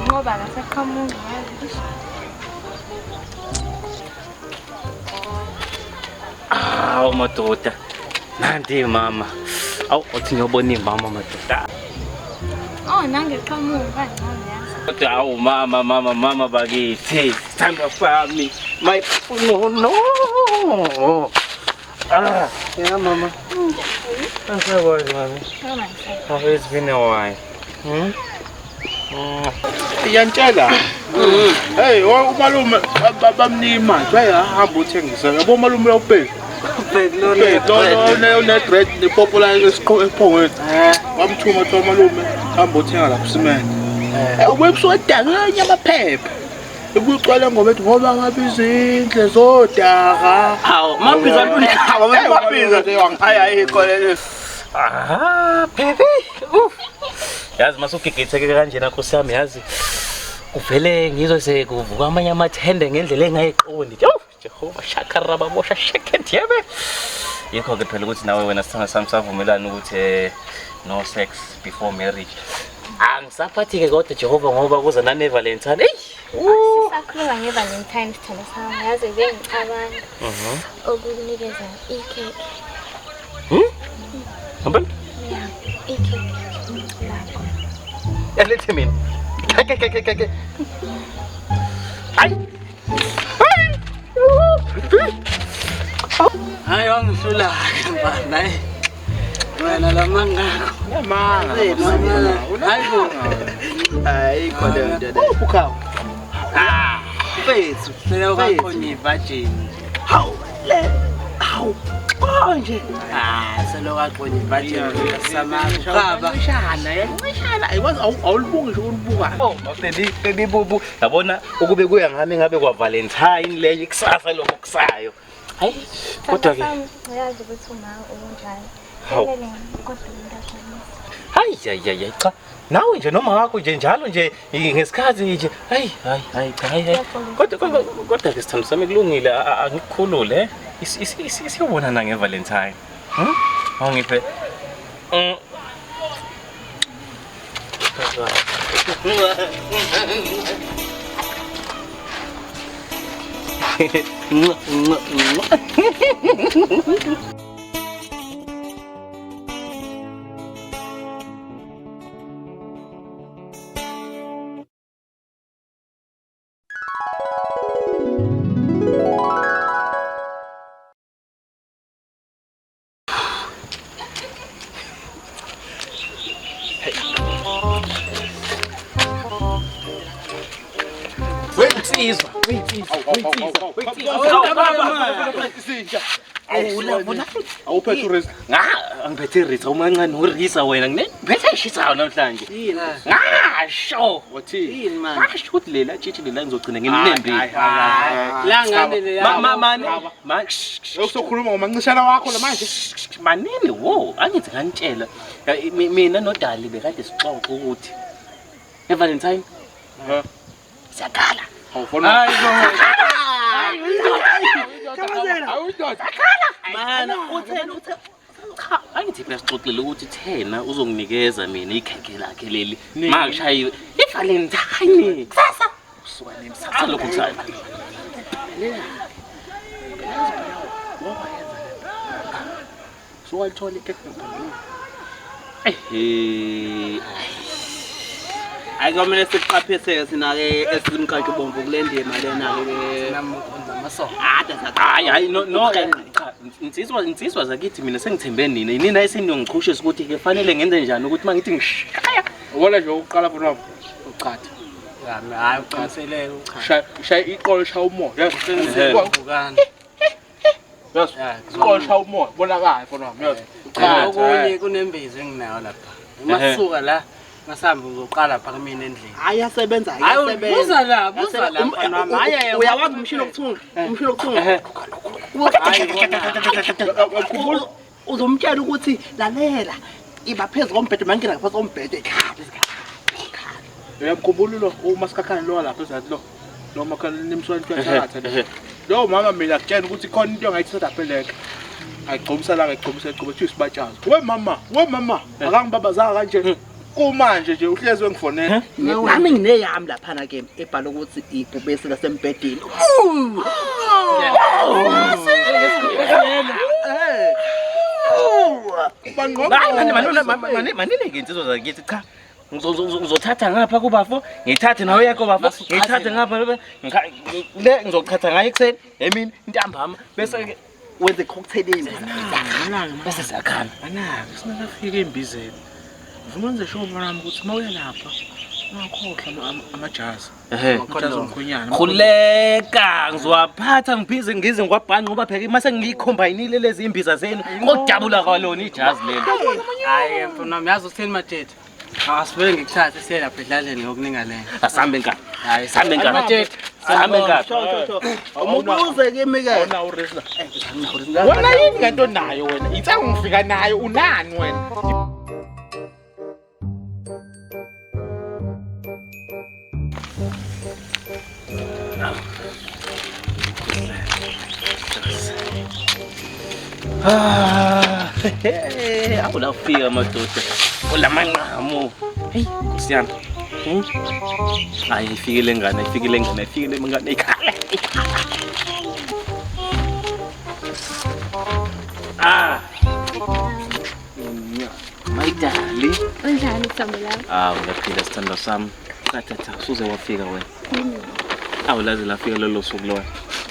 Ngoba akaseqhamuki yazi. Awu madoda. Nanti mama. Awu uthi ngiyobona imama madoda. Oh, nange qhamuka kancane yazi. Kodwa awu mama mama mama bakithi. Sithandwa sami. My no no. Ah, yeah mama. Angisakwazi mami. Oh, it's been a while. Hmm? Iyantshela. Hey, umalume bamnika imali. Bayahamba uthengisa. Yabo umalume uyawubheka. Lo une-dread nepopola esiphongweni. Wamthuma kuthiwa umalume hamba uthenga lapho simende. Ubuye busuke edakenya amaphepha. Ebucwala ngoba ethi ngoba ngabe izindle zodaka. Hawu, mabhiza ntoni? Hawu, mabhiza. Hayi ayikho le. Ah, baby. Uf. Yazi masugigitheke kanjena Nkosi yami yazi. Kuvele ngizwe sekuvuka amanye amathende ngendlela engayiqondi. Uf, Jehova shakaraba bosha shekethebe. Yikho ke phela ukuthi nawe wena sithanda sami savumelana ukuthi no sex before marriage. Angisaphathi ke kodwa Jehova ngoba kuza nane Valentine. Ey. Sisakhuluma nge-Valentine sithando sami yazi bengicabanga ukukunikeza ikhekhe. Ngempela? Yeah, ikhekhe lakho. Elethe mina. Ke ke ke ke ke. Hayi. Hayi wangihlula-ke mfana hayi. Wena la mangakho. Unamanga. Hayi bo. Ayikho leyo nto leyo. Uphi Ah, mfethu, sele kwaqonya i-virgin. Hawu le hawu konje. Ah, sele kwaqonya i-virgin samaqaba. Yancishana, yancishana. Ayikwazi awulibuki nje ulibuka. Oh, baby baby bubu. Yabona ukube kuya ngami ngabe kwa Valentine leyo ikusasa lokho kusayo. Hayi, kodwa ke Sithando sami uyazi ukuthi uma ukunjani. Hawu. Kumele kodwa ngiyajabulisa. hayi hayi hayi cha. Nawe nje noma wakho nje njalo nje ngesikhathi nje. Hayi hayi hayi cha hayi. hayi. Kodwa kodwa kodwa ke sithando sami kulungile angikukhulule. Siyobonana ngeValentine. Hm? Awungiphe. Wensizwa, wensizwa, wensizwa. Awuphethe urisk. Nga angiphethe irisa umancane urisa wena ngiphethe ishisayo namhlanje. Ngasho. Wathi. Yini manje? Ngasho ukuthi lela tshitshi lela ngizogcina ngilinembile. La ngane le Ma ma mane ma Usokhuluma ngomancishana wakho la manje. manini wo angithi nganitshela mina noDali bekade sixoxa ukuthi eValentine siyakhala. Awufona. Hayi bo. Awuyindoda. Mana uthena uthe Cha, angithi phela sixoxile ukuthi thena uzonginikeza mina ikhekhe lakhe leli. Makushayiwe iValentine. Kusasa. Usuka nini? Kusasa lokho kusayo. Suwalithola ikhekhe ngaphambilini. Eh. Hayi kwamele siqaphiseke sina-ke esimkantshubomvu kule ndima lena-ke. Hayi hayi no no cha insizwa insizwa zakithi mina sengithembe nina. Nina eseniyongichushisa ukuthi ke fanele ngenze njani ukuthi mangithi ngishaya. Ubona nje uqala mfana wami. Uchatha. Hayi uqiniseleke ucha. Shaya shaya iqolo shaya umoya. Yes. Qinisele Yes. Iqolo shaya umoya. Bonakala mfana wami. Yes. Cha okunye kunembizo enginayo lapha. Masuka la masambe uzoqala lapha kumina endlini. Hayi yasebenza Hayi yasebenza. buza la buza la mfana wami. Hayi Uyawazi umshini wokuthunga? Umshini wokuthunga. Uyakhumbula Uzomtshela ukuthi lalela iba phezu kombhede mangena ngaphansi kombhede ikhala ikhala. Uyamkhumbula lo umasikhakhane lo lapha ezathi lo. Lo makhala nimswana kuyathatha. Lo mama mina kutshela ukuthi khona into ongayithatha pheleke. Ayigqomisa la ayigqomisa ayigqomisa isibatshazo. We mama, we mama, akangibabazanga kanje. Kumanje nje uhlezi wengifonela. Nami ngineyami laphana ke ebhala ukuthi ibhubesi lasembhedeni. Hayi manini-ke insizwa zakithi cha. Ngizothatha ngapha kubafo, ngithathe nawe yakho bafo, ngithathe ngapha le ngizochatha ngayo ekuseni, emini, ntambama bese ke Wenze cocktail yini? bese siyakhala. Anake singakafiki embizeni. Ngifuna wenze sure mfana wami ukuthi uma uya lapha ungakhohlwa amajazi. Ehhe. Amajazi omkhwenyana. Khuleka ngizowaphatha ngiphize ngize ngikwabhanqa ngoba phela mase ngiyikhombayinile lezi imbiza zenu kodabula kwalona ijazi leli. Hayi mfana wami yazi uthini Matete? Asivele ngikuthathe siye lapha edlaleni ngokuninga lena. Asambe nkani. Hayi Sambe nkani. Matete. Sambe nkani. Umubuze kimi ke. Awunawo uresi la. Wena yini ngento nayo wena? Ithenga ngifika nayo unani wena? Ah, awu la ufika madoda. Ulamanqamu. Hey, Nkosi yami. Hayi ifikile ngane, ifikile ngane, ifikile ngane ikhale. Ah. My darling. Unjani Thando lami? Ah, uyaphila sithandwa sami. Cha cha cha, usuze wafika wena. Awu laze lafika lolo suku lona.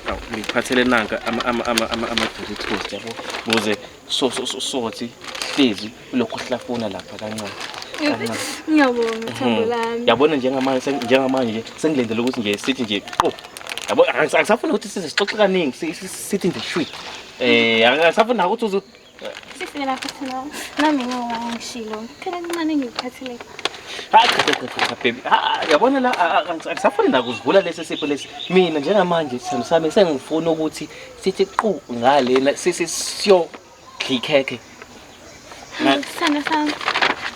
Awu ngikuphathele nanka ama ama ama ama ama Doritos yabo. Ukuze so so so sothi hlezi ulokhu uhlafuna lapha kancane. Kancane. Ngiyabonga Thando lami. Yabona njengamanje njengamanje nje sengilindele ukuthi nje sithi nje oh yabo angisafuni ukuthi size sixoxe kaningi sithi nje shwi. Angisafuni ukuthi uze Sifike lapha Thando lami. Nami ngoba ngishilo. Phela kumane ngikuphathele. Hayi cha cha cha cha baby. Ah yabona la angisafuni nakuzivula lesi sipho lesi. Mina njengamanje sithando sami sengifuna ukuthi sithi qu ngalena sisi siyo ikhekhe. Sithando sami.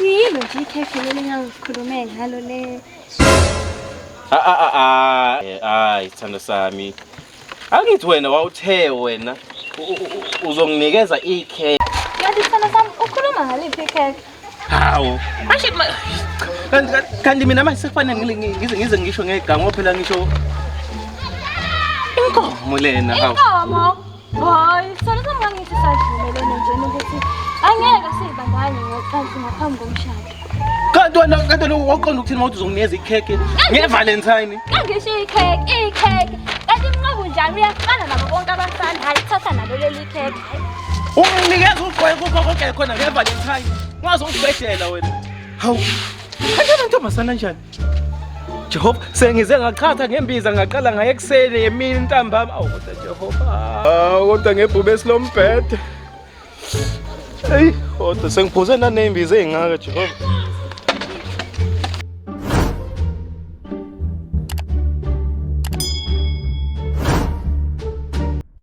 Yilo nje ikhekhe leli engangikhulume ngalo le. Ah ah ah hayi sithando sami. Angithi wena wawuthe wena uzonginikeza ikhekhe. Kanti sithando sami ukhuluma ngaliphi ikhekhe? Hawu. Manje kanti mina manje sekufanele ngize ngisho ngegama phela ngisho inkomo lena hawu. Inkomo. Hayi, sithando sami ngangithi savumelene nje ukuthi angeke siyibandakanye ngocansi ngaphambi komshado. Kanti wena waqonda ukuthini mawuthi uzonginikeza ikhekhe ngeValentine? Ngangisho ikhekhe, ikhekhe. Kanti mnqobo njani uyafana nabo bonke abafana. Hayi, thatha nalo leli khekhe. Unginikeza ugqoke kukho konke khona ngeValentine. Ungazongibhedela wena. Hawu. Kanti wena ntombazana njani? Jehova, sengize ngaqhatha ngembiza ngaqala ngaye ekuseni emini ntambama. Awu kodwa Jehova. Ah, kodwa ngebhubesi lombhede. Hey, kodwa sengiphuze nanembiza ezingaka Jehova.